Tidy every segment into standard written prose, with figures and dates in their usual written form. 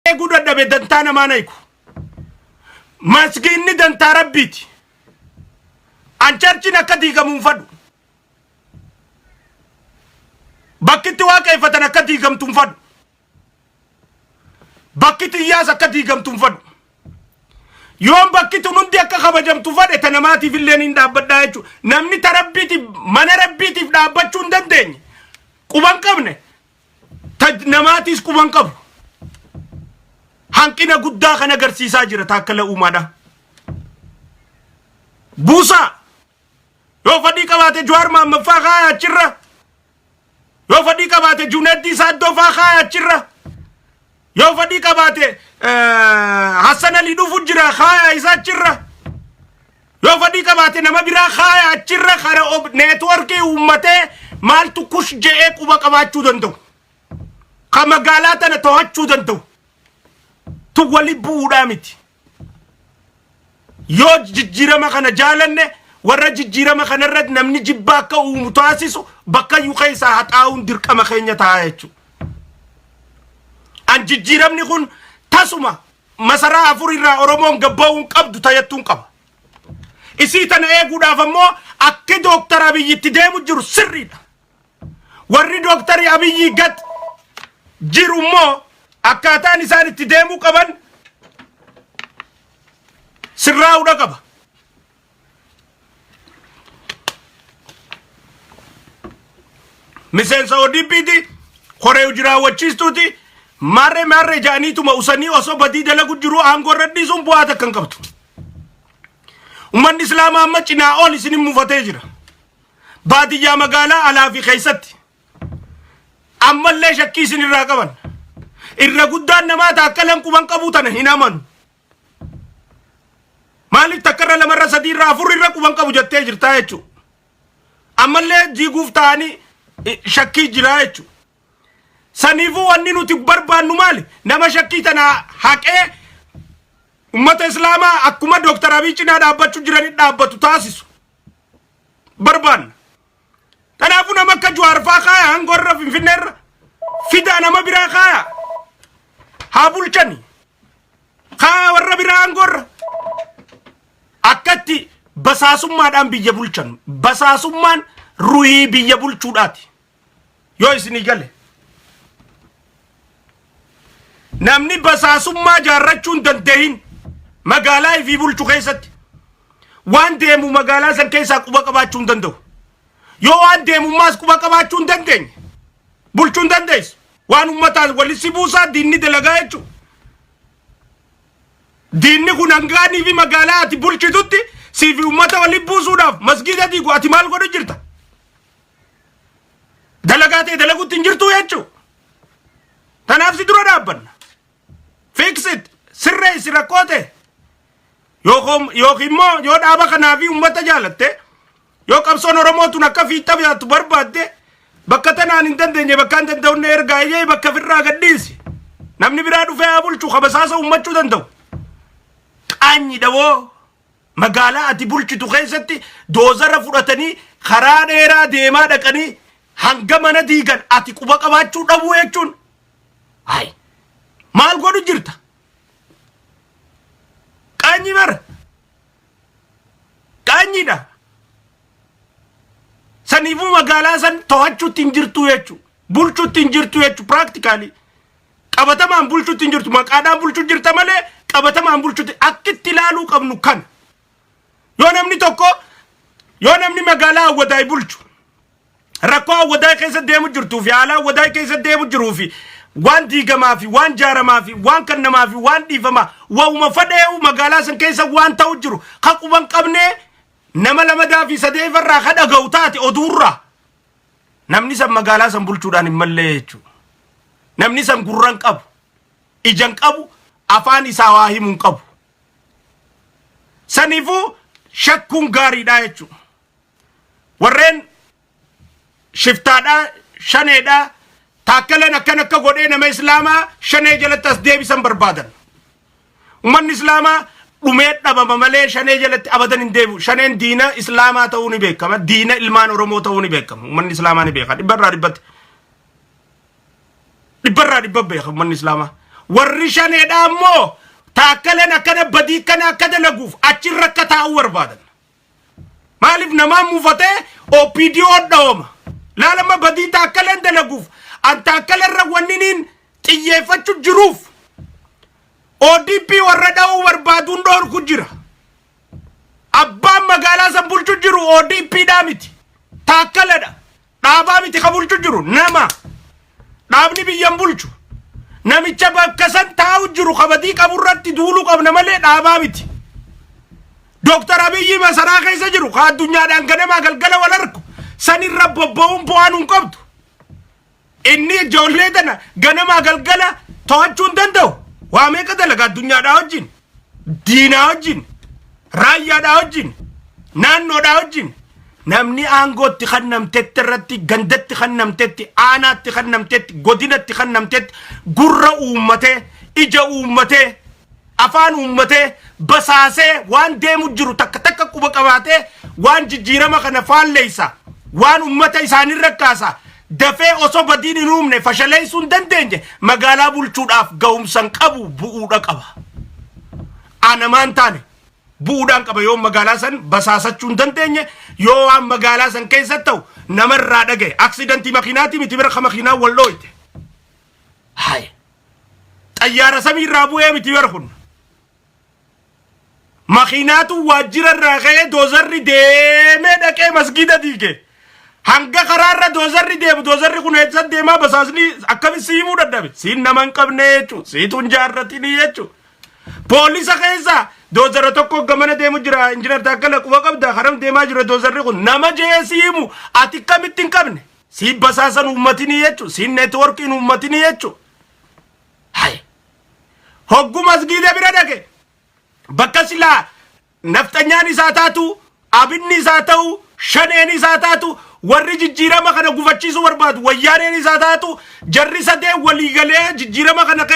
Eeguu dadhabe dantaa namaa na eegu. Masgiinni dantaa Rabbiiti. An charchiin akka diigamu hin fadhu. Bakki itti waaqeffatan akka diigamtu hin fadhu. Bakki xiyyaas akka diigamtu hin fadhu. Yoon bakki tun hundi akka kabajamtu fadhe ta namaatiif illee hin dhaabbadhaa jechuudha. Namni ta Rabbiitiif mana Rabbiitiif dhaabbachuu hin dandeenye quba hin qabne ta namaatiis quba hin qabu. Hanqina guddaa kan agarsiisaa jira Taakkala Uumaadha. Buusaa yoo fadhii qabaate Jawaar Mahammad faa kaaya achirra. Yoo fadhii qabaate Junaddii Saaddoo faa kaaya achirra. Yoo fadhii qabaate Hassan Ali dhufu jira kaaya isa achirra. Yoo fadhii qabaate nama biraa kaaya achirra kara neetworkii uummatee maaltu kush je'ee quba qabaachuu danda'u. Ka magaalaa tana to'achuu danda'u. Tu wali bu'uudhaa miti. Yoo jijjiirama kana jaalanne warra jijjiirama kanarratti namni jibba akka uumu taasisu bakkayyuu keessaa haxaa'uun dirqama keenya ta'a jechuudha. An jijjiiramni kun tasuma masaraa afur irraa Oromoon gabba'uu hin qabdu tayattuun qaba. Isii tana eeguudhaaf ammoo akki Dooktar Abiyyi itti deemu jiru sirriidha. Warri Dooktar Abiyyi gad jiru immoo akkaataan isaan itti deemuu qaban sirraa'uudha qaba. Miseensa ODPti, koree hojii raawwachiistuuti, maarree maarree ja'aniituma usanii osoo badii dalagu jiru aangoo irra dhiisuun bu'aa takka hin qabdu. Uummanni Islaamaa amma cinaa ol isin mufatee jira. Baadiyyaa magaalaa alaa fi keessatti. Ammallee shakkii isin irraa qaban. Irra guddaan namaa taakkalan quban qabuu tana hin amanu. Maaliif takka irra lama irra sadii irra afur irra quban qabu jettee jirtaa jechuudha. Ammallee diiguuf ta'anii shakkii jiraa jechuudha. Saniifuu wanni nuti barbaannu maali? Nama shakkii tana haqee ummata Islaamaa akkuma Dooktar Abiy cinaa dhaabbachuu jiranii dhaabbatu taasisu barbaanna. Kanaafuu nama akka Jawaar faa kaaya aangoo irra Finfinnee irra fidaa nama biraa kaaya haa bulchani. Kaaya warra biraa aangoo irra akkatti basaasummaadhaan biyya bulchan. Basaasummaan ruhii biyya bulchuudhaati. Yoo isinii gale. Namni basaasummaa jaarrachuu hin dandahin magaalaa ifii bulchu keessatti waan deemu magaalaa san keessaa quba qabaachuu hin danda'u. Yoo waan deemummaas quba qabaachuu hin dandeenye bulchuu hin dandeessu. Waan uummataan walitti buusaa diinni dalagaa jechuudha. Diinni kun hangaanii fi magaalaa ati bulchitutti sii fi uummata walitti buusuudhaaf masgiida diigu ati maal godhu jirta? Dalagaa ta'e dalaguutti hin jirtu jechuudha. Tanaaf si dura dhaabbanna. Fix it. Sirreessi rakkoo ta'e. Yookiin immoo yoo dhaaba kanaa fi uummata jaalatte yoo qabsoon Oromoo tun akka fiixa baatu barbaadde bakka tanaan hin dandeenye bakka hin danda'unne ergaa iyyee bakka firraa gadhiisi. Namni biraa dhufee haa bulchu kabasaasa uummachuu danda'u. Qaanyi dhawoo. Magaalaa ati bulchitu keessatti doozara fudhatanii karaa dheeraa deemaa dhaqanii hanga mana diigan ati quba qabaachuu dhabuu jechuun hayi maal godhu jirta? Qaanyi bara qaanyiidha. Saniifuu magaalaa san to'achuutti hin jirtu jechuudha. Bulchuutti hin jirtu jechuudha practically. Qabatamaan bulchuutti hin jirtu. Maqaadhaan bulchuu jirta malee qabatamaan bulchuutti akkitti ilaaluu qabnu kana. Yoo namni tokko yoo namni magaalaa Awwadaay bulchu rakkoo Awwadaay keessa deemu jirtuu fi haala Awwadaay keessa deemu jiruu fi waan diigamaa fi waan jaaramaa fi waan kannamaa fi waan dhiifamaa waa'uma fadhee'u magaalaa san keessa waan ta'u jiru ka quban qabnee nama lamadaa fi sadeefarraa ka dhaga'u taate oduurraa Namni san magaalaa san bulchuudhaan hin mallee jechuudha. Namni san gurra hin qabu, ija hin qabu, afaan isaa waa himu hin qabu. Saniifuu shakkuun gaariidha jechuudha. Warreen shiftaadhaa, shaneedhaa, taakkaleen akkan akka godhee nama islaamaa shanee jalatti as deebisan barbaadan. Ummanni Islaamaa dhumee dhabama malee shanee jalatti abadan hin deebi'u. Shaneen diina Islaamaa ta'uu ni beekama. Diina ilmaan Oromoo ta'uu ni beekama. Ummanni Islaamaa ni beeka. Dhibbarraa dhibbatti. Dhibbarraa dhibba beeka ummanni Islaamaa. Warri shaneedha ammoo Taakkaleen akkana badii kana akka dalaguuf achirra akka taa'u barbaadan. Maaliif namaan mufatee OPDO dhawama. Laalama badii Taakkaleen dalaguuf an Taakkalerra wanni niin xiyyeeffachuu jiruuf ODP warra dha'uu barbaaduun dhoorku jira. Abbaan magaalaa san bulchu jiru ODP dhaa miti. Taakkaladha. Dhaabaa miti ka bulchu jiru nama. Dhaabni biyyan bulchu. Namicha bakka san taa'u jiru kabadii qabu irratti duuluu qabna malee dhaabaa miti. Dooktar Abiyyi masaraa keessa jiru ka addunyaadhaan ganamaa galgala wal arku sanirra bobba'uun bu'aan hin qabdu. Inni ijoollee tana ganamaa galgala to'achuu hin danda'u. Waa meeqa dalaga addunyaadhaa wajjin, diinaa wajjin, raayyaadhaa wajjin, naannoodhaa wajjin. Namni aangootti kannamtetti irratti, gandatti kannamtetti, aanaatti kannamtetti, godinatti kannamtetti gurra uummatee, ija uummatee, afaan uummatee, basaasee waan deemu jiru takka takka quba qabaatee, waan jijjiirama kana faalleessa, waan uummata isaanii rakkaasa dafee osoo badiin hin uumne fashaleessuu hin dandeenye, magaalaa bulchuudhaaf ga'umsa hin qabu, bu'uudha qaba. Anamaan taane bu'uudhaan qaba. Yoo magaalaa san basaasachuu hin dandeenye, yoo waan magaalaa san keessa ta'u namarraa dhagaye, aksidantii makiinaatii miti bira ka makiinaa wal dhooyte. Haye. Xayyaara samiirraa bu'ee miti bara kun. Makiinaatu waajjira irraa ka'ee doozarri deemee dhaqee masgiida diige. Hanga karaarra doozarri deemu, doozarri kun eessa deemaa, basaasni akkamitti si himuu dadhabe? Siin nama hin qabne jechuudha. Siitu hin jaarratinii jechuudha. Poolisa keessa doozara tokko gamana deemu jira. Injinar Taakkala, quba qabda, karam deemaa jira doozarri kun? Nama jee si himu ati akkamitti hin qabne? Siin basaasan uummatinii jechuudha. Siin networkiin uummatinii jechuudha. Haye. Hoggu masgiida bira dhaqe. Bakka silaa nafxanyaan isaa taatu, abinni isaa ta'u, shaneen isaa taatu, warri jijjiirama kana gufachiisuu barbaadu, wayyaaneen isaa taatu, jarri sadee waliigalee jijjiirama kana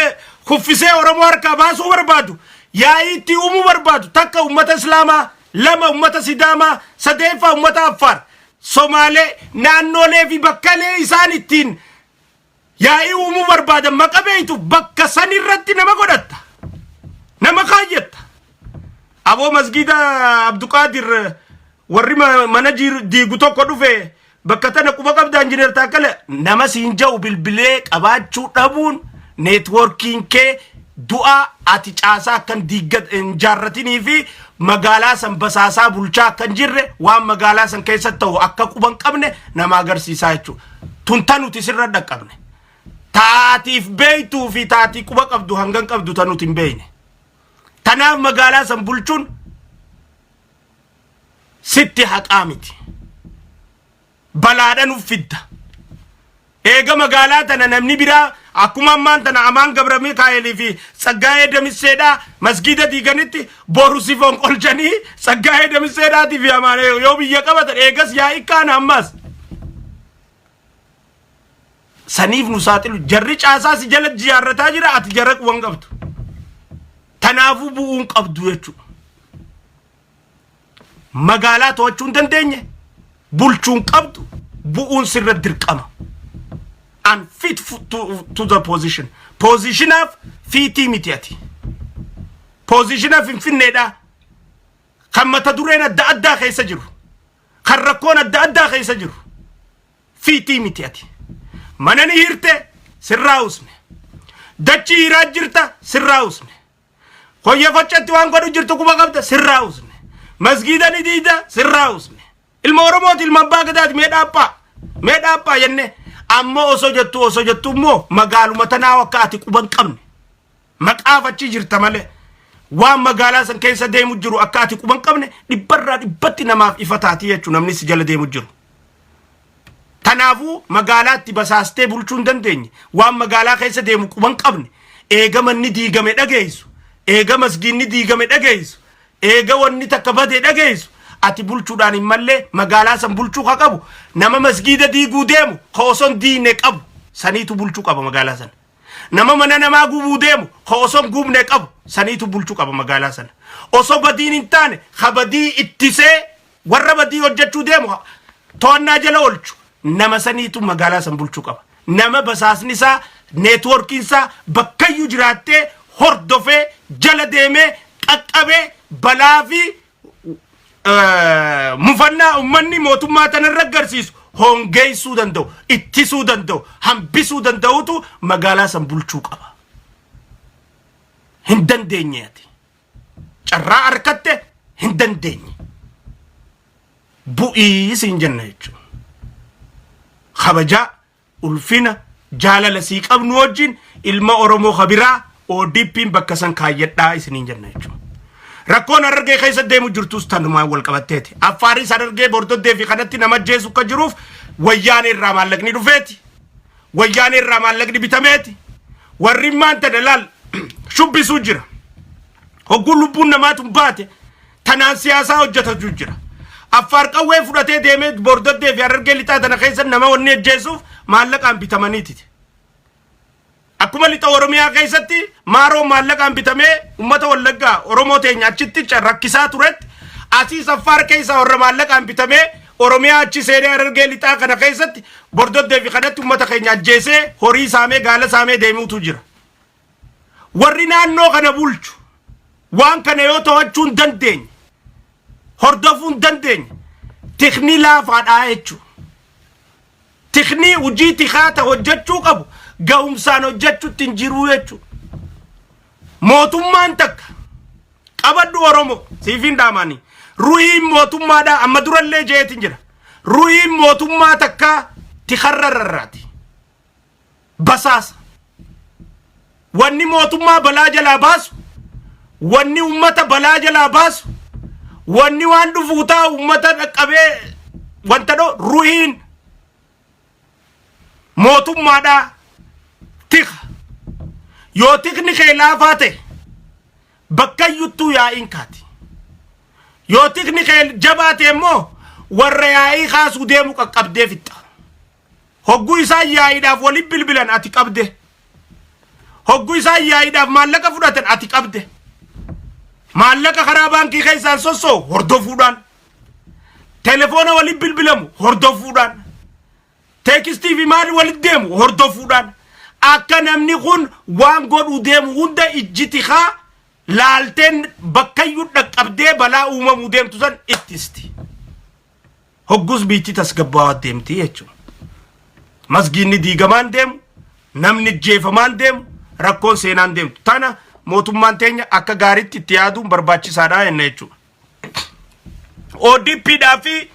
kuffisee Oromoo harkaa baasuu barbaadu, yaa'ii itti uumuu barbaadu, takka ummata Islaamaa, lama ummata Sidaamaa, sadeeffaa ummata Affaar, Somaalee, naannolee fi bakkalee isaan ittiin yaa'ii uumuu barbaadan maqa beeytu bakka san irratti nama godhatta. Nama kaayyatta. Aboo, masgiida Abduqaadir warri mana diigu tokko dhufe, bakka tana quba qabda, Injiinar Taakkala, nama siin ja'u bilbilee qabaachuu dhabuun networkiin kee du'aa. Ati caasaa akkan diigga hin jaarratinii fi magaalaa san basaasaa bulchaa akkan jirre, waan magaalaa san keessatti ta'u akka quba hin qabne nama agarsiisaa jechuudha. Tun ta nuti sirra dhaqqabne. Taatiif beeytuu fi taatii quba qabdu hangan qabdu ta nuti hin beeyne. Tanaaf magaalaa san bulchuun sitti haqaa miti. Balaadha nuuf fidda. Eega magaalaa tana namni biraa akkuma ammaan tana Amaan Gabra Mikaa'elii fi Tsaggaayee Damisseedhaa masgiida diiganitti, boru si fonqolchanii Tsaggaayee Damisseedhaatii fi Amaan yoo biyya qabatan, eegas yaa'ii kaana ammas. Saniif nu saaxilu. Jarri caasaa si jala jaarrataa jira, ati jara quban qabdu. Tanaafuu bu'uun qabdu jechuudha. Magaalaa to'achuu hin dandeenye, bulchuun qabdu, bu'uun sirra dirqama. Unfit to the position. Positionaaf fiitii miti ati. Positiona Finfinneedha. Kan mata dureen adda addaa keessa jiru. Kan rakkoon adda addaa keessa jiru. Fiitii miti ati. Mana ni hirte, sirraa usne. Dachii hiraa jirta, sirraa usne. Koyya foccatti waan godhu jirtu quba qabda, sirraa usne. Masgiida ni diida, sirraa usne. Ilma Oromooti, ilma abbaa gadaati, mee dhaaphaa. Mee dhaaphaa jenne, amma osoo jettu osoo jettu immoo magaaluma tanaa akka ati quba hin qabne. Maqaaf achi jirta malee waan magaalaa san keessa deemu jiru akka ati quba hin qabne dhibbarraa dhibbatti namaaf ifa taati jechuudha, namni si jala deemu jiru. Kanaafuu magaalaatti basaastee bulchuu hin dandeenye, waan magaalaa keessa deemu quba hin qabne, eega manni diigame dhageessu, eega masgiinni diigame dhageessu, eega wanni takka bade dhageessu, ati bulchuudhaan hin mallee. Magaalaa san bulchuu ka qabu nama masgiida diiguu deemu ka osoo hin diine qabu saniitu bulchuu qaba magaalaa sana. Nama mana namaa gubuu deemu ka osoo hin gubne qabu saniitu bulchuu qaba magaalaa sana. Osoo badiin hin taane ka badii ittisee warra badii hojjechuu deemu to'annaa jala oolchu nama saniitu magaalaa san bulchuu qaba. Nama basaasni isaa Networkiin isaa bakkayyuu jiraattee hordofee, jala deemee, qaqqabee, balaa fi mufannaa ummanni mootummaa tanarra agarsiisu hongeessuu danda'u, ittisuu danda'u, hambisuu danda'utu magaalaa san bulchuu qaba. Hin dandeenye ati. Carraa harkatte hin dandeenye. Bu'ii siin jenna jechuudha. Kabajaa, ulfina, jaalala sii qabnu wajjin ilma Oromoo kabiraa ODP'n bakka san kaayyadhaa isiniin jenna jechuudha. Rakkoon Harargee keessa deemu jirtus tanumaan wal qabatteeti. Affaaris Harargee, Bordoddee fi kanatti nama ajjeesu akka jiruuf Wayyaanee irraa maallaqni dhufeeti. Wayyaanee irraa maallaqni bitameeti. Warri maan tana laal shubbisuu jira. Hogguu lubbuun namaatu baate tanaan siyaasaa hojjetatu jira. Affaar qawwee fudhatee deemee Bordoddee fi Harargee Lixaa tana keessa nama wanni ajjeesuuf maallaqaan bitamaniiti. Akkuma lixa Oromiyaa keessatti maaroo maallaqaan bitamee uummata Wallaggaa, Oromoo teenya achitti rakkisaa turetti, asiis Affaar keessaa warra maallaqaan bitamee Oromiyaa achi seenee Harargee Lixaa kana keessatti, Bordoddee fi kanatti uummata keenya ajjeesee, horii saamee, gaala saamee deemuutu jira. Warri naannoo kana bulchu waan kana yoo to'achuu hin dandeenye, hordofuu hin dandeenye, tikni laafaadhaa jechuudha. Tikni hojii tikaata hojjechuu qabu ga'umsaan hojjechuutti hin jiruu jechuudha. Mootummaan takka qabadhu Oromoo siifin dhaamanii, ruhiin mootummaadhaa amma durallee jeetin jira. Ruhiin mootummaa takka tikarra rarraati. Basaasa. Wanni mootummaa balaa jalaa baasu, wanni ummata balaa jalaa baasu, wanni waan dhufuu taa'u ummata dhaqqabee wanta dho ruhiin mootummaadhaa tika. Yoo tikni kee laafaa ta'e, bakka iyyuttuu yaa'iin kaati. Yoo tikni kee jabaa ta'e immoo, warra yaa'ii kaasuu deemu qaqqabdee fixxa. Hogguu isaan yaa'iidhaaf waliin bilbilan ati qabde. Hogguu isaan yaa'iidhaaf maallaqa fudhatan ati qabde. Maallaqa karaa baankii keessaan sossoo hordofuudhaan. Telefoona waliin bilbilamu hordofuudhaan. Textii fi maal walitti deemu hordofuudhaan. Akka namni kun waan godhuu deemu hunda ijji tikaa laalteen bakkayyuu dhaqqabdee balaa uumamuu deemtu san ittisti. Hoggus biitti tasgabbaawaa deemti jechuudha. Masgiinni diigamaan deemu, namni jeefamaan deemu, rakkoon seenaan deemtu. Tana mootummaan teenya akka gaariitti itti yaaduun barbaachisaadha jenna jechuudha. ODPdhaa fi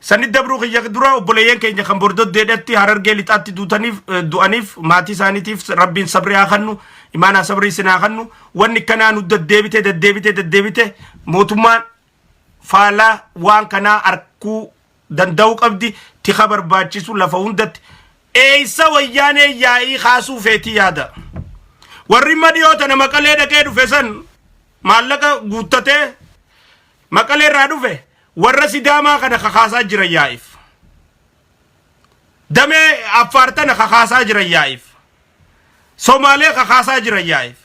sanit dabruu kiyya dura, obboleeyyan keenya kan Bordoddeedhatti, Harargee Lixaatti duutaniif, du'aniif, maatii isaaniitiif Rabbiin sabrii haa kennu, imaanaa sabrii isin haa kennu. Wanni kanaa nu deddeebite, deddeebite, deddeebite, mootummaan faalaa waan kanaa arkuu danda'uu qabdi. Tika barbaachisu lafa hundatti. Eeysa Wayyaanee yaa'ii kaasuu feetii yaada? Warri madhiyoo tana Maqalee dhaqee dhufe san, maallaqa guuttatee Maqalee irraa dhufe, warra Sidaamaa kana kakaasaa jiran yaa'iif. Damee Affaar tana kakaasaa jiran yaa'iif. Somaalee kakaasaa jiran yaa'iif.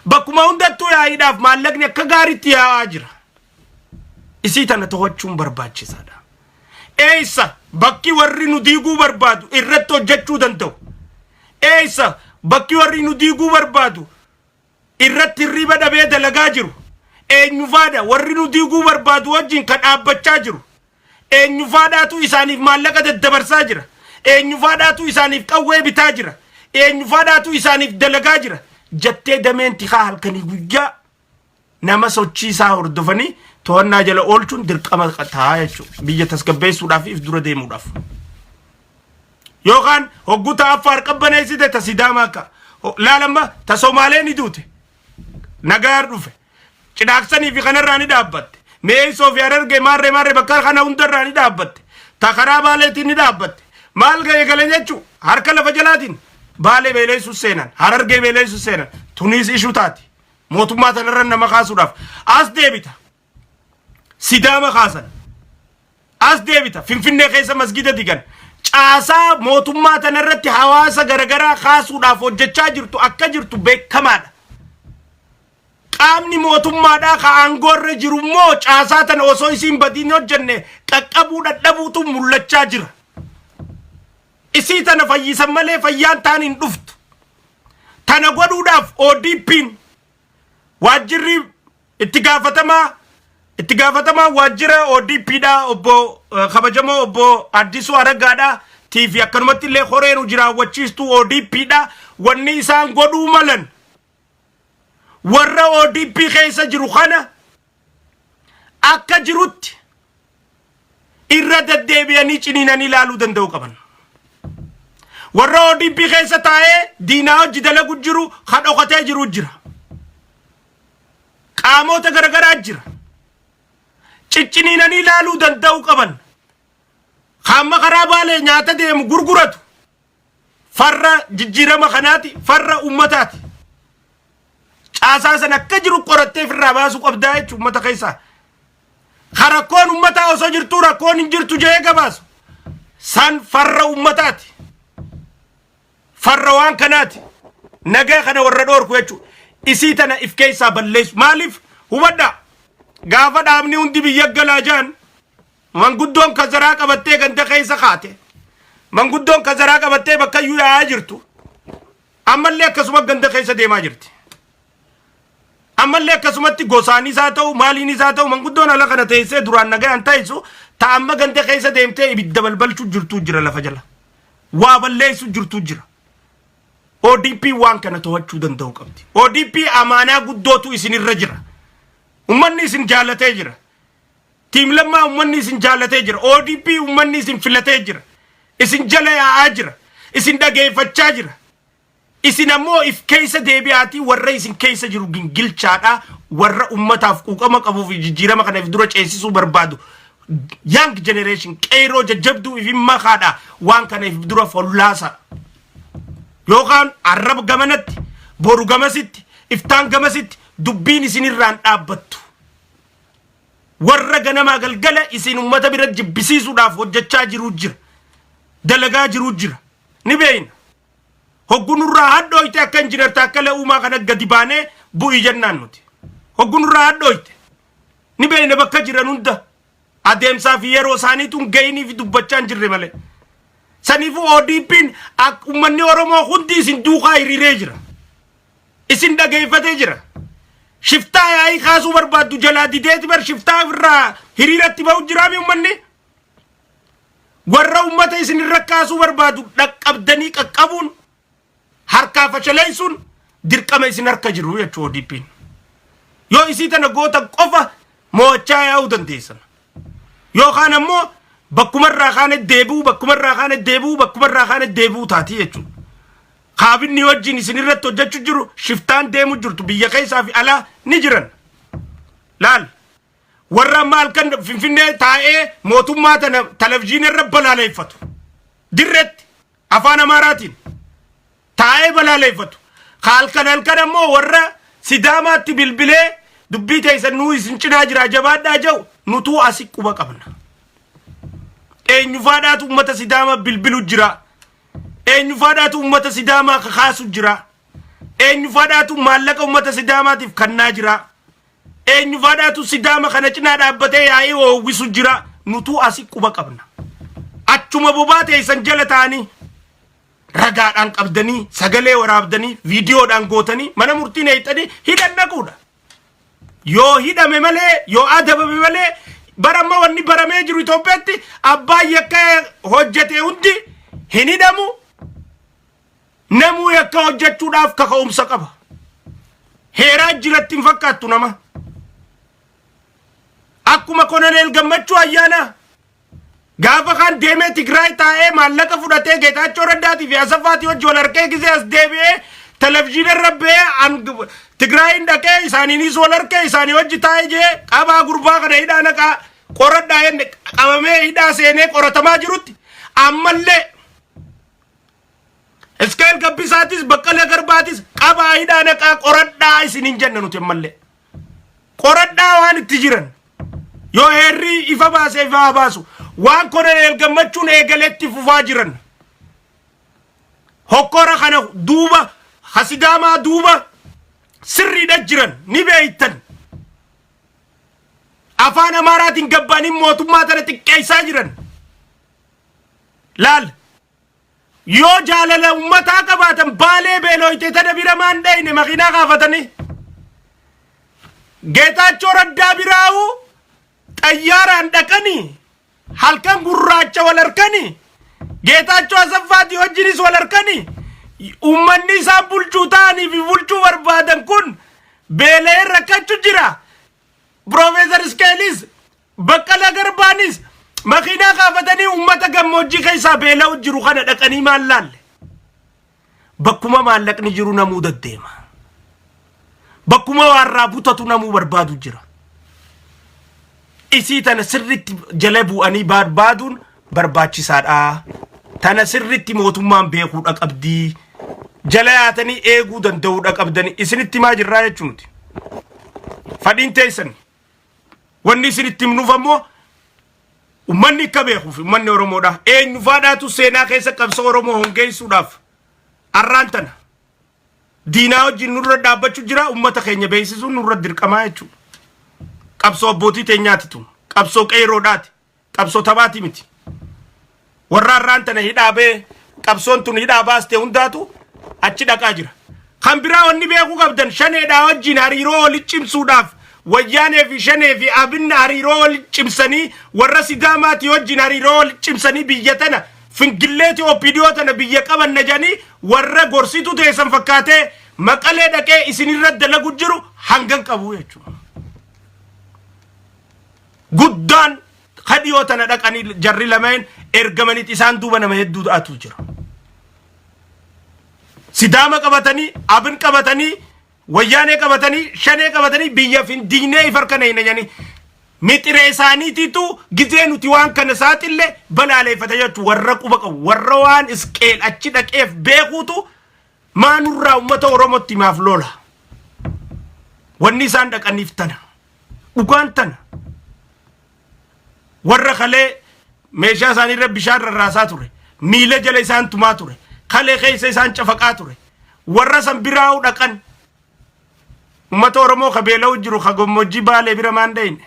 Bakkuma hundattuu yaa'iidhaaf maallaqni akka gaariitti yaa'aa jira. Isii tana to'achuun barbaachisaadha. Eessa bakki warri nu diiguu barbaadu irratti hojjechuu danda'u? Eessa bakki warri nu diiguu barbaadu irratti hirriba dhabee dalagaa jiru? Eenyufaadha warri nu diiguu barbaadu wajjin kan dhaabbachaa jiru? Eenyufaadhaatu isaaniif maallaqa daddabarsaa jira? Eenyufaadhaatu isaaniif qawwee bitaa jira? Eenyufaadhaatu isaaniif dalagaa jira? Jettee dameen tikaa halkanii guyyaa nama sochii isaa hordofanii to'annaa jala oolchuun dirqama ta'a jechuudha. Biyya tasgabbeessuudhaaf, if dura deemuudhaaf. Yookaan hogguu ta Affaar qabbaneessite, ta Sidaamaa akka laalamma, ta Somaalee ni duute. Nagaan dhufe. Cidhaaksanii fi kanarraa ni dhaabbatte. Mi'eessoo fi Harargee maarree maarree bakka kana hundarraa ni dhaabbatte. Ta karaa Baaleetiin ni dhaabbatte. Maal ga'e gale jechuu, harka lafa jalaatiin Baalee beeleessuu seenan, Harargee beeleessuu seenan, tuniis ishuu taati. Mootummaa tanarra nama kaasuudhaaf as deebita. Sidaama kaasan. As deebita. Finfinnee keessa masgida digan. Caasaa mootummaa tanarratti hawaasa garagaraa kaasuudhaaf hojjechaa jirtu akka jirtu beekamaadha. Qaamni mootummaadhaa ka aangoo irra jiru immoo caasaa tana osoo isiin badiin hojjenne qaqqabuu dadhabuutu mul'achaa jira. Isii tana fayyisan malee fayyaan taan hin dhuftu. Tana godhuudhaaf ODP'n waajjirri itti gaafatamaa itti gaafatamaa waajjira ODPdha, obbo kabajamoo obbo Addisuu Araggaadha tiifi akkanumatti illee horeen hojii raawwachiistuu ODPdha. Wanni isaan godhuu malan, warra ODP keessa jiru kana akka jirutti irra deddeebi'anii ciniinanii ilaaluu danda'uu qaban. Warra ODP keessa taa'ee diinaa hojii dalagu jiru, ka dhokatee jiru jira. Qaamota garagaraa jira. Cicciniinanii ilaaluu danda'uu qaban. Hamma karaa Baalee nyaata deemu gurguratu farra jijjiirama kanaati, farra ummataati. Caasaa sana akka jiru qorattee ofirraa baasuu qabdaa jechuudha ummata keessaa. Ka rakkoon ummataa osoo jirtuu rakkoon hin jirtu jee gabaasu san farra ummataati. Farra waan kanaati. Nagaa kana warra dhoorku jechuudha. Isii tana if keessaa balleessu. Maaliif hubadhaa? Gaafa dhaabni hundi biyya galaa jaan, manguddoon kazaraa qabattee ganda keessa kaate. Manguddoon kazaraa qabattee bakka iyyuu yaa'aa jirtu. Ammallee akkasuma ganda keessa deemaa jirti. Ammallee akkasumatti gosaanis haa ta'u, maaliinis haa ta'u, manguddoon ala kana teessee duraan nagayaan ta'isu ta amma ganda keessa deemtee ibidda balbalchuu jirtu jira lafa jala. Waa balleessu jirtu jira. ODP waan kana to'achuu danda'u qabdi. ODP, amaanaa guddootu isinirra jira. Uummanni isin jaalatee jira. Team Lammaa, uummanni isin jaalatee jira. ODP, uummanni isin filatee jira. Isin jala yaa'aa jira. Isin dhageeffachaa jira. Isin ammoo if keessa deebi'aatii warra isin keessa jiru gingilchaadha. Warra ummataaf quuqama qabuu fi jijjiirama kana if dura ceesisuu barbaadu. Young generation, qeeroo jajjabduu if makaadha. Waan kana if dura follaasa. Yookaan arraba gamanatti, boru gamasitti, iftaan gamasitti dubbiin isinirraan dhaabbattu. Warra ganamaa galgala isin ummata bira jibbisiisuudhaaf hojjechaa jiruu jira. Dalagaa jiruu jira. Ni beeyna. Hoggunurraa hadhooyte akka Injiinar Taakkalee Uumaa kana gadi baanee bu'ii jennaan nuti. Hoggunurraa hadhooyte. Ni beeyna bakka jiran hunda. Adeemsaa fi yeroo isaaniitu hin gahiniif dubbachaa hin jirre malee. Saniifuu ODP'n uummanni Oromoo hundi isin duukaa hiriiree jira. Isin dhageeffatee jira. Shiftaa yaa'ii kaasuu barbaaddu jalaa dideeti bar shiftaa irraa hiriiratti ba'u jiraami uummanni. Warra uummata isin irra kaasuu barbaadu dhaqqabdanii qaqqabuun, harkaa fashaleessuun dirqama isin harka jiru jechuu ODP'n. Yoo isii tana goota qofa mo'achaa yaa'uu dandeessan. Yookaan ammoo bakkumarraa kaane deebi'uu, bakkumarraa kaane deebi'uu, bakkumarraa kaane deebi'uu taati jechuudha. Kaabinni wajjin isin irratti hojjechuu jiru, shiftaan deemu jirtu biyya keessaa fi alaa ni jiran. Laal, warra amma halkan Finfinnee taa'ee mootummaa tana televizyiina irra balaaleeffatu. Dirretti afaan Amaaraatiin taa'ee balaaleeffatu. Halkan halkan ammoo warra Sidaamaatti bilbilee dubbii teessan nuu isin cinaa jira, jabaadhaa jedhu nutuu asi quba qabna. Eenyufaadhaatu uummata Sidaamaa bilbilu jira? Eenyufaadhaatu uummata Sidaamaa kakaasu jira? Eenyufaadhaatu maallaqa uummata Sidaamaatiif kannaa jira? Eenyufaadhaatu Sidaama kana cinaa dhaabbatee yaa'ii hoowwisu jira? Nutuu asi quba qabna. Achuma bobaa teessan jala ta'anii ragaadhaan qabdanii, sagalee waraabdanii, viidiyoodhaan gootanii, mana murtiin eeyxanii hidhan dhaquudha. Yoo hidhame malee, yoo adabame malee, bara amma wanni baramee jiru Itoophiyaatti abbaan yakka hojjete hundi hin hidhamu. Namuu yakka hojjechuudhaaf kaka'umsa qaba. Heeraa jiratti hin fakkaattu nama. Akkuma Koloneel Gammachuu Ayyaanaa gaafa kaan deemee Tigraay taa'ee maallaqa fudhatee Geetaachoo Raddaatii fi Asaffaatii wajji wal harkee, gisee as deebi'ee televizyiina irra ba'ee Tigraayin dhaqee isaaniinis wal harkee isaanii wajji taa'ee jee, qabaa gurbaa kana hidhaa naqaa, qoradhaa jenne, qabamee hidhaa seenee qoratamaa jirutti, ammallee Iskeel Gabbisaatis Baqqalee Garbaatis qabaa hidhaa naqaa, qoradhaa isin hin jenna nuti ammallee. Qoradhaa waan itti jiran. Yoo heerri ifa baasee ifa haa baasu. Waan Koloneel Gammachuun eegaletti fufaa jiran. Hokkora kana duuba, Hasidaamaa duuba sirriidha jiran ni beeytan. Afaan Amaaraatiin gabbaanii mootummaa tana xiqqeessaa jiran. Laal. Yoo jaalala ummataa qabaatan Baalee beelooyte tana bira maan dhayne makiinaa kaafatanii? Geetaachoo Raddaa biraa'u xayyaaraan dhaqanii halkan gurraacha wal harkanii, Geetaachoo Asaffaatii wajjinis wal harkanii, ummanni isaan bulchuu ta'anii fi bulchuu barbaadan kun beela'ee rakkachuu jira. Piroofeesar Iskeelis, Baqqalaa Garbaanis makiinaa kaafatanii ummata gammoojjii keessaa beela'u jiru kana dhaqanii maal laalle? Bakkuma maallaqni jiru namuu deddeema. Bakkuma waarraa butatu namuu barbaadu jira. Isii tana sirritti jala bu'anii barbaaduun barbaachisaadha. Tana sirritti mootummaan beekuudha qabdii. Jala yaatanii eeguu danda'uudha qabdanii isinitti himaa jirraa jechuuti. Fadhiin teessan. Wanni isinitti himnuuf ammoo ummanni akka beekuuf, ummanni Oromoodha. Eenyu faadhaatu seenaa keessa qabsoo Oromoo hongeessuudhaaf arraan tana diinaa wajjin nurra dhaabbachuu jira, ummata keenya beeksisuun nurra dirqamaa jechuudha. Qabsoo abbootii teenyaati tun. Qabsoo qeerroodhaati. Qabsoo taphaati miti. Warra arraan tana hidhaa bee qabsoon tun hidhaa baaste hundaatu achi dhaqaa jira. Kan biraa wanni beekuu qabdan, Shaneedhaa wajjin hariiroo wali cimsuudhaaf, Wayyaanee fi Shanee fi Abinna hariiroo wali cimsanii, warra Sidaamaatii wajjin hariiroo wali cimsanii, biyya tana Fingilleeti OPDO tana biyya qabanna jedhanii warra gorsituu teessan fakkaatee Maqalee dhaqee isinirra dalagu jiru hangan qabu jechuudha. Guddaan kadhiyoo tana dhaqanii jarri lameen ergamaniit isaan duuba nama hedduu ta'atu jira. Sidaama qabatanii, Abin qabatanii, Wayyaanee qabatanii, Shanee qabatanii biyya findiinee if harka nayna jedhanii mixiree isaaniitiitu gizee nuti waan kana saaxille balaaleeffata jechuun warra quba qabu, warra waan Isqeel achi dhaqeef beekuutu maanurraa uummata Oromootti maaf lola. Wanni isaan dhaqaniif tana. Dhugaan tana. Warra kalee meeshaa isaanii irra bishaan rarraasaa ture, miila jala isaan tumaa ture, kalee keessa isaan cafaqaa ture, warra san biraa'u dhaqan. Uummata Oromoo ka beela'u jiru ka gammoojjii Baalee bira maan dhayne?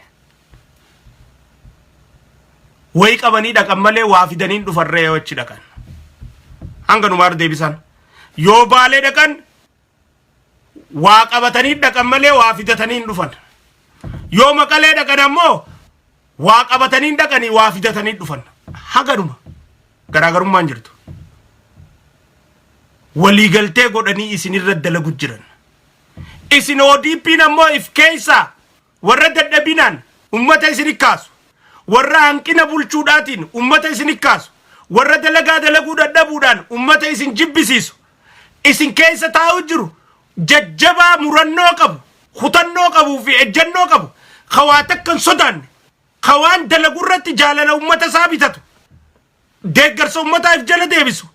Wayi qabanii dhaqan malee waa fidanii dhufarree yoo achi dhaqan. Hanga numaar deebisan. Yoo Baalee dhaqan waa qabatanii dhaqan malee waa fidatanii hin dhufan. Yoo Maqalee dhaqan ammoo waa qabatanii dhaqanii waa fidatanii dhufan. Haganuma garaagarummaan jirtu. Waliigaltee godhanii isinirra dalagu jiran. Isin ODP'n ammoo if keessaa warra dadhabinaan ummata isin kaasu, warra hanqina bulchuudhaatiin ummata isin kaasu, warra dalagaa dalaguu dadhabuudhaan ummata isin jibbisiisu isin keessa taa'u jiru, jajjabaa murannoo qabu, kutannoo qabuu fi ejjennoo qabu, ka waa takka hin sodaanne, ka waan dalagu irratti jaalala ummata isaa bitatu, deeggarsa ummataa if jala deebisu,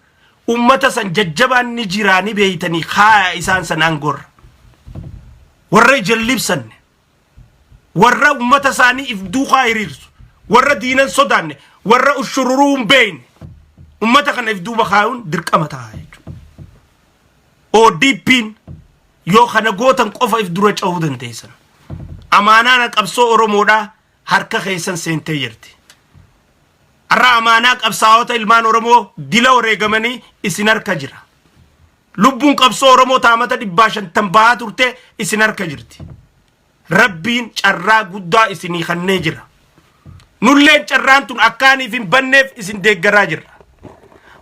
ummata san jajjabaan ni jiraa ni beeytanii kaaya isaan san aangoorra. Warra ija hin libsanne, warra ummata isaanii if duukaa hiriirsu, warra diinan sodaanne, warra ushururuu hin beeyne, ummata kana if duuba kaayuun dirqama ta'a jechuudha. ODP'n yoo kana gootan qofa if dura cehuu dandeessan. Amaanaan qabsoo Oromoodhaa harka keessan seentee jirti. Har'a amaanaa qabsaa'ota ilmaan Oromoo dila wareegamanii isin harka jira. Lubbuun qabsoo Oromoo taamata 150 bahaa turte isin harka jirti. Rabbiin carraa guddaa isinii kennee jira. Nulleen carraan tun akkaaniif hin banneef isin deeggaraa jirra.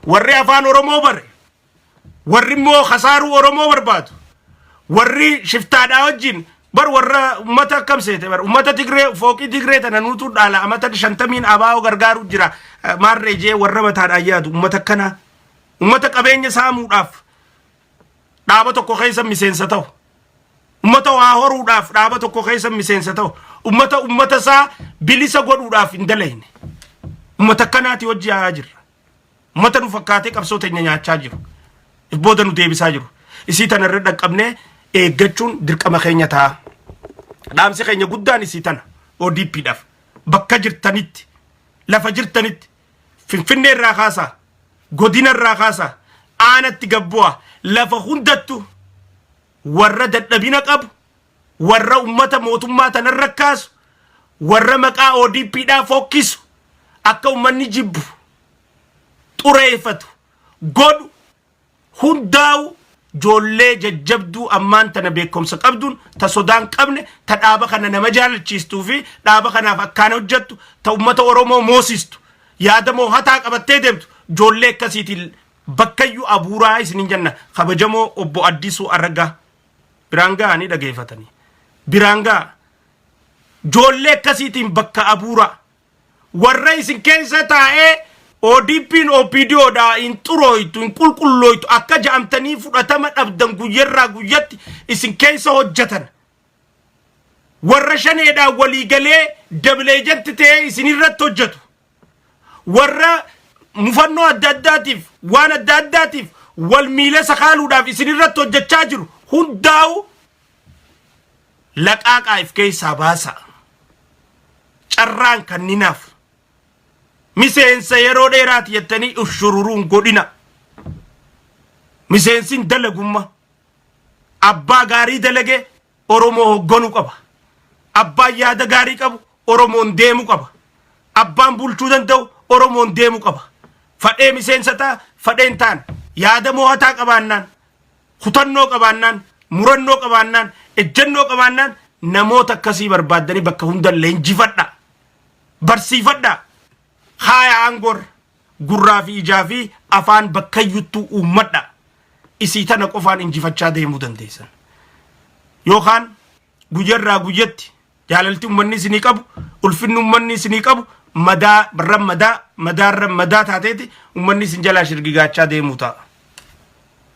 Warri afaan Oromoo bare, warri immoo kasaaruu Oromoo barbaadu, warri shiftaadhaa wajjin bar warra ummata akkam seete, bar ummata Tigree, fooqii Tigree tana nuutu dhaala, amata 50n abaa'oo gargaaruu jira maarree jee warra mataadhaan yaadu, ummata akkanaa, ummata qabeenya saamuudhaaf dhaaba tokko keessa miseensa ta'u, ummata waa horuudhaaf dhaaba tokko keessa miseensa ta'u, ummata isaa bilisa godhuudhaaf hin dalayne, ummata akkanaati hojii haa jirra. Ummata nu fakkaatee qabsoo teenya nyaachaa jiru. If booda nu deebisaa jiru. Isii tana irra dhaqqabnee eeggachuun dirqama keenya ta'a. Dhaamsi keenya guddaan isii tana ODPdhaaf bakka jirtanitti, lafa jirtanitti, Finfinnee irraa kaasaa, godina irraa kaasaa, aanatti gabbu'aa, lafa hundattu warra dadhabina qabu, warra ummata mootummaa tanarra kaasu, warra maqaa ODPdhaa fokkisu, akka ummanni jibbu xureeffatu, godhu hundaa'u joollee jajjabduu ammaan tana beekumsa qabduun, ta sodaan qabne, ta dhaaba kana nama jaalachiistuu fi dhaaba kanaaf akkaan hojjettu, ta ummata Oromoo moosistu, yaada moohataa qabattee deemtu, joollee akkasiitiin bakkayyuu abuuraa isinin jenna. Kabajamoo obbo Addisuu Araggaa biraan ga'anii dhageeffatanii biraan ga'a. Joollee akkasiitiin bakka abuuraa. Warra isin keessa taa'ee ODP'n OPDOdha, hin xurooytu, hin qulqullooytu, akka ja'amtanii fudhatama dhabdan guyyarraa guyyatti isin keessa hojjetan, warra shaneedhaan waliigalee double agent ta'ee isin irratti hojjetu, warra mufannoo adda addaatiif, waan adda addaatiif wal miila sakaaluudhaaf isin irratti hojjechaa jiru hundaa'u laqaaqaa if keessaa baasa. Carraan kanninaaf miseensa yeroo dheeraati jettanii ushururuun godhina. Miseensin dalagumma abbaa gaarii dalage Oromoo hoogganuu qaba. Abbaan yaada gaarii qabu Oromoon deemuu qaba. Abbaan bulchuu danda'u Oromoon deemuu qaba. Fadhee miseensa ta'a, fadheen ta'an, yaada mo'ataa qabaannaan, kutannoo qabaannaan, murannoo qabaannaan, ejjennoo qabaannaan, namoota akkasii barbaaddanii bakka hunda leenjifadha, barsiifadha, haaya aangoorra. Gurraa fi ijaa fi afaan bakkayyuttuu uummadha. Isii tana qofaan injifachaa deemuu dandeessan. Yookaan guyyarraa guyyatti jaalalti uummanni isinii qabu, ulfinni uummanni isinii qabu madaa irra madaa, madaarra madaa taateeti uummanni isin jalaa shirgigaachaa deemuu ta'a.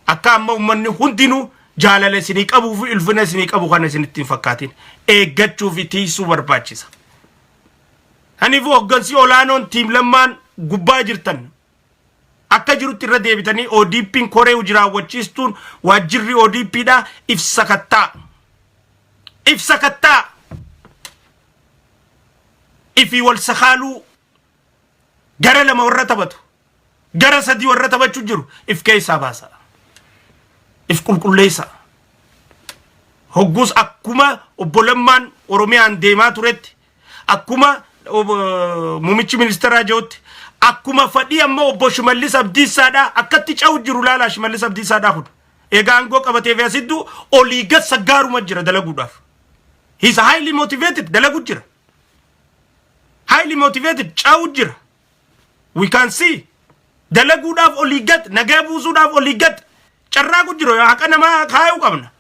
Akka amma uummanni hundinuu jaalala isinii qabuu fi ulfina isinii qabu kana isinitti hin fakkaatin. Eeggachuu fi tiisuu barbaachisa. Kanaafuu hoggansi olaanoon team Lammaan gubbaa jirtan akka jirutti irra deebitanii ODP'n, koree hojii raawwachiistuun, waajjirri ODPdha ibsa kattaa. Ibsa kattaa. Ifii wal sakaaluu gara lama warra taphatu, gara sadii warra taphachuu jiru if keessaa baasa. If qulqulleessa. Hogguus akkuma obbo Lammaan Oromiyaan deemaa turetti, akkuma muummichi ministeeraa jirutti, akkuma fadhii amma obbo Shimallis Abdiisaadhaa akkatti ca'u jiru laalaa. Shimallis Abdiisaadhaa kun egaa aangoo qabatee fi asittuu olii gad saggaaruma jira dalaguudhaaf. He is highly motivated, dalagu jira. Highly motivated, ca'u jira. We can see, dalaguudhaaf olii gad, nagaa buusuudhaaf olii gad carraaqu jiru. Haqa namaa kaayuu qabna.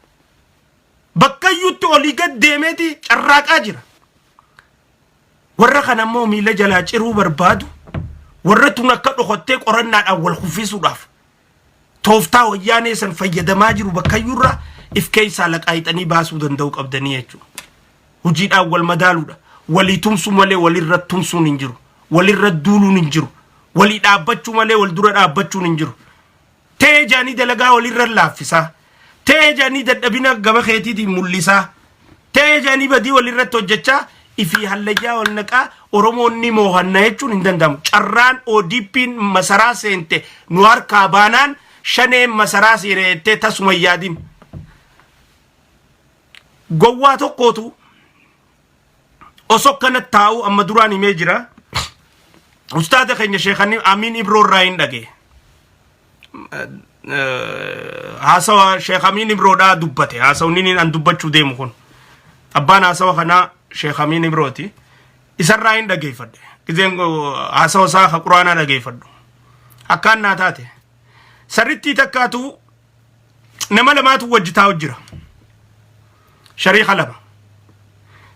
Bakka iyyuutti olii gad deemeeti carraaqaa jira. Warra kana immoo miila jalaa ciruu barbaadu, warra tun akka dhokottee qorannaadhaan wal kuffisuudhaaf tooftaa wayyaanee san fayyadamaa jiru bakka iyyuurraa if keessaa laqaayixanii baasuu danda'uu qabdanii jechuudha. Hojiidhaan wal madaaluudha. Walii tumsuu malee walirra tumsuun hin jiru. Walirra duuluun hin jiru. Walii dhaabbachuu malee wal dura dhaabbachuun hin jiru. Ta'ee jaanii dalagaa walirra laaffisaa. Ta'ee jaanii dadhabina gama keetiitiin mul'isaa. Ta'ee jaanii badii walirratti hojjechaa ifii hallayyaa wal naqaa Oromoon ni moohanna jechuun hin danda'amu. Carraan ODP'n masaraa seente nu harkaa baanaan shaneen masaraa seente tasuma hin yaadin. Gowwaa tokkootu osoo akkana taa'u, amma duraan himee jira. Ustaada keenya Sheekh Amiin Ibroo irraa hin dhage. Haasawa Sheekh Amiin Ibroodhaa dubbate. Haasawni inni an dubbachuu deemu kun. Abbaan haasawa kanaa Sheekh Amiin Ibrooti. Isarraa hin dhageeffadhe. Gizeen haasawa isaa ka quraanaa dhageeffadhu. Akkaan naa taate. Sarrittii takkaatu nama lamaatu wajji taa'u jira. Shariika lama.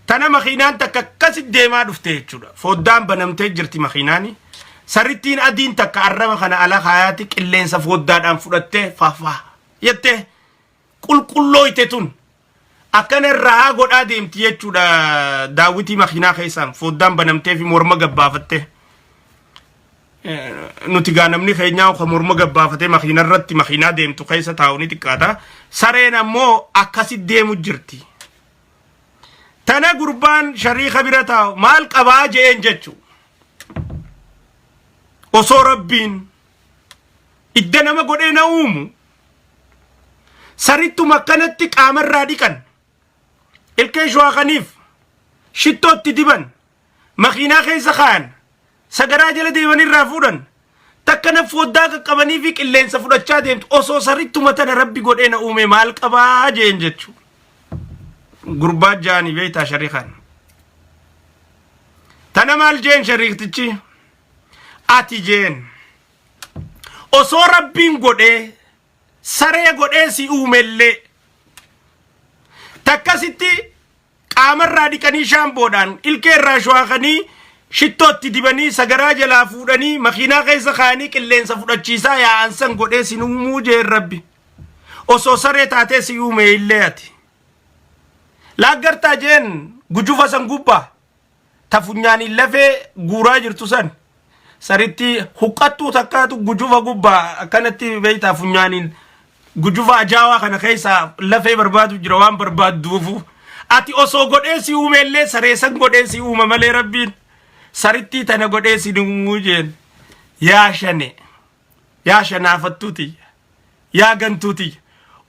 Tana makiinaan takka akkasi deemaa dhufte jechuudha. Foddaan banamtee jirti makiinaani. Sarrittiin adiin takka arraba kana ala kaayaatti qilleensa foddaadhaan fudhattee faafaa jettee qulqullooyte tun akkana irraa godhaa deemti jechuudha. Daawwitii makiinaa keessaan foddaan banamtee fi morma gabbaafattee. Nuti gaa namni keenyaa kan morma gabbaafatee makiina irratti makiinaa deemtu keessa taa'u ni xiqqaata. Sareen ammoo akkasi deemu jirti. Tana gurbaan shariika bira taa'u maal qabaa je'een jechu. Osoo Rabbiin idda nama godhee na uumu sarittuma akkanatti qaamarraa dhiqan, ilkee shuwaaqaniif shittootti diban, makiinaa keessa kaayan, sagaraa jala deeman irraa fuudhan takka. Takkana foddaa qaqqabanii fi qilleensa fudhachaa deemtu. Osoo sarittuma tana Rabbi godhee na uume maal qabaa jeen jechuu. Gurbaa jaanii beektaa shariikaan. Tana maal jeen shariiktichi? Ati jeen. Osoo Rabbiin godhee saree godhee si uumellee, takkasitti qaamarraa dhiqanii, shaamboodhaan ilkee irraa shuwaaqanii, shittootti dibanii, sagaraa jalaa fuudhanii, makiinaa keessa kaa'anii qilleensa fudhachiisaa yaa'an san godhee si uumuu jeen Rabbi. Osoo saree taatee si uume illee, ati laaggartaa jeen gujufa san gubbaa ta funyaaniin lafee guuraa jirtu san, saritti huqqattuu takkaatu gujufa gubbaa akkanatti beeytaa funyaaniin gujufa ajaawaa kana keessaa lafee barbaadu jira waan barbaadduufu. Ati osoo godhee si uume illee, saree san godhee si uuma malee Rabbiin sarittii tana godhee si uumuu jeen. Yaa shane, yaa shanaafattuu tiyya, yaa gantuu tiyya,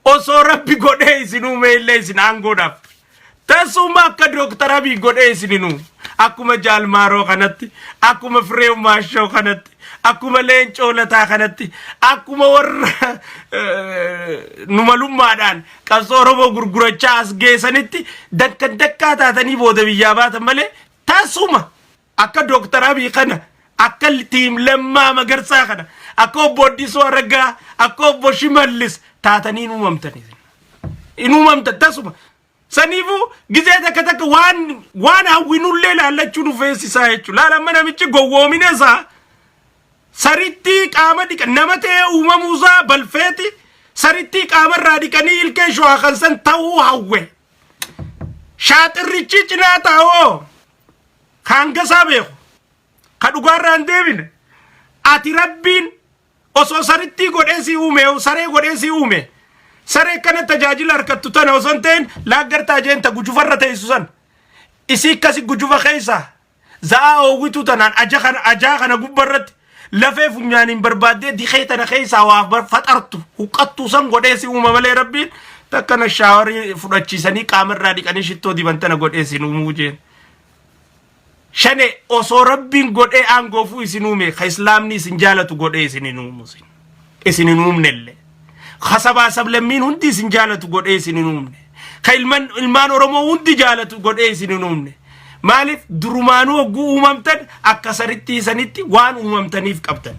osoo Rabbi godhee isin uume illee, isin aangoodhaaf tasuma akka Dooktar Abiy godhee isin hin uumu. Akkuma Jaalmaaroo kanatti, akkuma Fireew Maashoo kanatti, akkuma Leencoo Lataa kanatti, akkuma warra numalummaadhaan qabsoo Oromoo gurgurachaa as geessanitti dakka dakkaa taatanii booda biyyaa baatan malee, tasuma akka Dooktar Abiy kana, akka team Lammaa Magarsaa kana, akka obbo Addisuu Araggaa, akka obbo Shimallis taatanii hin uumamtanii. Hin uumamtan tasuma. Saniifuu gizee takka takka waan hawwinullee laallachuu nu feesisaa jechuudha. Laala, amma namichi gowwoomina isaa sarittii qaama dhiqa nama ta'ee uumamuusaa balfeeti sarittii qaamarraa dhiqanii ilkee shuwaakan san ta'uu hawwe. Shaaxirrichi cinaa taa'oo kaangasaa beeku ka dhugaarraa hin deebine. Ati Rabbiin osoo sarittii godhee si uume, saree godhee si uume, saree kana tajaajila harkattu tana osoo hin ta'in, laaggartaa jeen ta gujufarra teessu san, isii akkasi gujufa keessa za'aa oowwituu tanaan aja kana ajaa kana gubbarratti lafee funyaaniin barbaaddee dikee tana keessaa waa faxartu huqqattuu san godhee si uuma malee, Rabbiin takkana shaawarii fudhachiisanii qaamarraa dhiqanii shittoo diban tana godhee si uumuu jeen. Shane, osoo Rabbiin godhee aangoofuu isin uume, ka Islaamni isin jaalatu godhee isin hin uumu, isin hin uumnellee. Ka sabaa sablammiin hundi isin jaalatu godhee isin hin uumne. Ka ilmaan Oromoo hundi jaalatu godhee isin hin uumne. Maaliif? Durumaanuu hogguu uumamtan akka saritti isanitti waan uumamtaniif qabdan.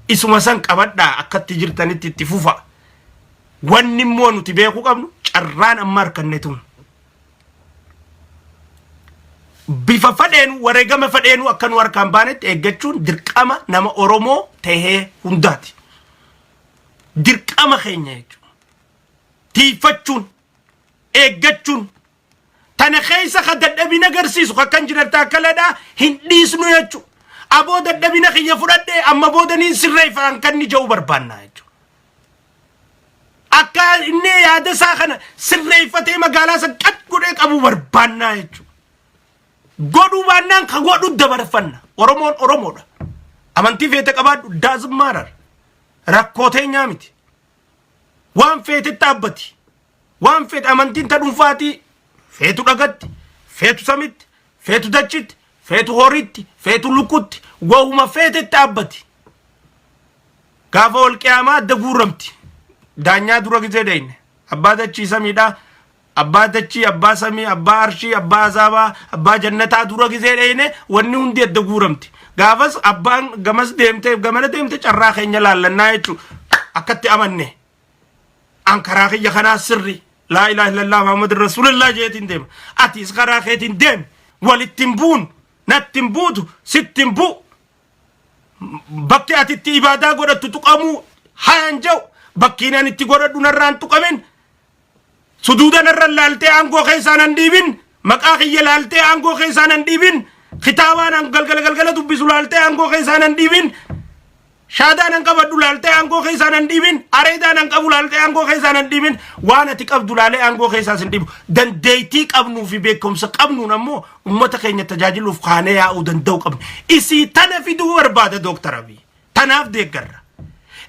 Isuma san qabadhaa, akkatti jirtanitti itti fufa. Wanni immoo nuti beekuu qabnu, carraan amma harkanne tun, bifa fadheenu, wareegama fadheenu akka nu harkaan baanetti eeggachuun dirqama nama Oromoo tahee hundaati. Dirqama keenya jechuudha. Tiifachuun, eeggachuun, tana keessa ka dadhabina agarsiisu akka injinar Taakkalaadhaa hin dhiisnu jechuudha. Aboo, dadhabina kiyya fudhadhee amma booda niin sirreeffaan kan inni jedhu barbaannaa jechuudha. Akka inni yaada isaa kana sirreeffatee magaalaa isa qad godhee qabu barbaannaa jechuudha. Godhuu baannaan ka godhu dabarfanna. Oromoon Oromoodha. Amantii feete qabaadhu, doesn't matter. Rakkoo teenyaa miti. Waan feetetti dhaabbati. Waan feete, amantiin ta dhuunfaatii, feetu dhagatti, feetu samitti, feetu dachitti, feetu horiitti, feetu lukutti, wahuma feetetti dhaabbati. Gaafa wal qiyaamaa adda guuramti. Daanyaa dura gizee deeyne. Abbaa dachii samiidhaa. Abbaa dachii, abbaa samii, abbaa arshii, abbaa azaabaa, abbaa jannataa dura gizee deeyne wanni hundi adda guuramti. Gaafas abbaan gamas deemtee gamana deemte carraa keenya laallannaa jechuudha. Akkatti amanne. An karaa kiyya kanaa sirri. Laa ilaaha illallah Muhammad Rasulullah jeetiin deema. Atis karaa keetiin deemi. Walitti hin buun. Natti hin buutu. Sitti hin bu'u. Bakki ati itti ibaadaa godhattu tuqamuu hayan jedhu, bakkiin ani itti godhadhu narraan tuqamin, suduuda narra laaltee aangoo keessaa nan dhiibin, maqaa kiyya laaltee aangoo keessaa nan dhiibin, kitaabaan an galgala galgala dubbisu laaltee aangoo keessaa nan dhiibin, shaadaan an qabadhu laaltee aangoo keessaa nan dhiibin, areedaan an qabu laaltee aangoo keessaa nan dhiibin, waan ati qabdu laalee aangoo keessaa sin dhiibu. Dandeettii qabnuu fi beekumsa qabnuun ammoo ummata keenya tajaajiluuf kaanee yaa'uu danda'u qabna. Isii tana fiduu barbaada Dooktar Abiy. Tanaaf deeggarra.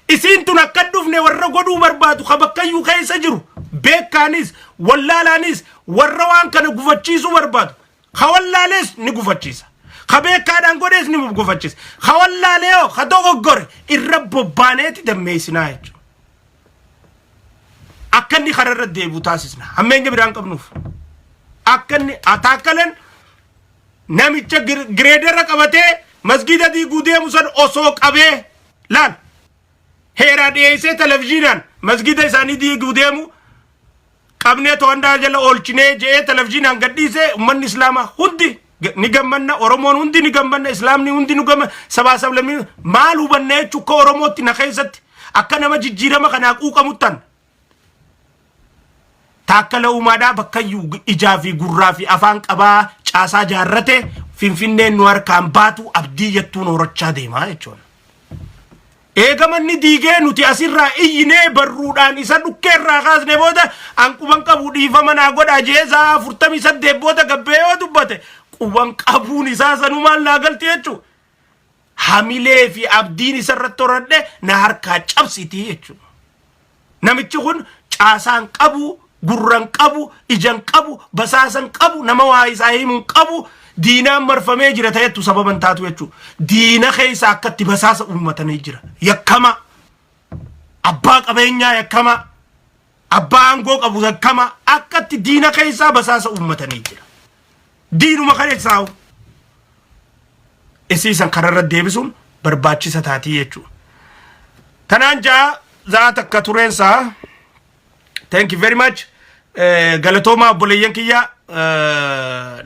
Isiin tun akka hin dhufne warra godhuu barbaadu ka bakkayyuu keessa jiru, beekaanis wallaalaanis, warra waan kana gufachiisuu barbaadu. Ka wallaalees ni gufachiisa. Ka beekaadhaan godhees ni gufachisa. Ka wallaalee hoo ka dogoggore irra bobbaaneeti dammeessinaa jechuudha. Akka inni karaa irra deebi'u taasisna. Hammeenya biraan qabnuuf. Akka inni ataakkalan namicha gireedara qabatee masgiida diiguu deemu san osoo qabee laal heeraa dhiyeessee televizyiinaan masgiida isaanii diiguu deemu qabnee to'annaa jala oolchinee je'ee televizyiinaan gadhiisee, uummanni islaamaa hundi ni gammanna, Oromoon hundi ni gammanna, Islaamni hundi ni gammanna, sabaa sablammii. Maal hubanna jechuu? Akka Oromootti na keessatti akka nama jijjiirama kanaa quuqamuttan, Taakkala Uumaadhaa bakkayyuu ijaa fi gurraa fi afaan qabaa caasaa jaarrate, Finfinneen nu harkaan baatu abdii jettuun horachaa deemaa jechuudha. Eegamanni diigee nuti asirraa iyyinee barruudhaan isa dhukkeerraa kaasne booda, an quban qabu, dhiifama naa godhaa jee sa'a 48 booda gabbee yoo dubbate, quban qabuun isaa sanuu maal naa galti jechuudha. Hamilee fi abdiin isarratti horadhe na harkaa cabsitii jechuudha. Namichi kun caasaan qabu, gurran qabu, ijan qabu, basaasan qabu, nama waa isaa himuun qabu, diinaan marfamee jira ta'ettu sababan taatu jechuudha. Diina keessa akkatti basaasa uummatanii jira. Yakkama. Abbaa qabeenyaa yakkama. Abbaa aangoo qabu yakkama. Akkatti diina keessaa basaasa uummatanii jira. Diinuma kana isaa'u. Isiisan kararra deebisuun barbaachisa taatii jechuudha. Tanaan ja'a za'a takka tureensaa. Thank you very much. Galatoomaa obboleeyyan kiyya,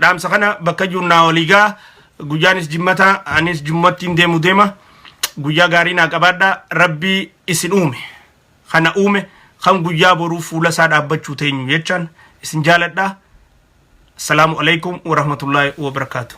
dhaamsa kana bakka jiru waliigaa. Guyyaanis jimmata, anis jummattiin deemu deema. Guyyaa gaarii naa qabaadha. Rabbii isin uume kana uume kan guyyaa boruu fuula isaa dhaabbachuu teenyu jechaan isin jaaladha. Assalaamu alaikum warahmatullaahi wabarakaatu.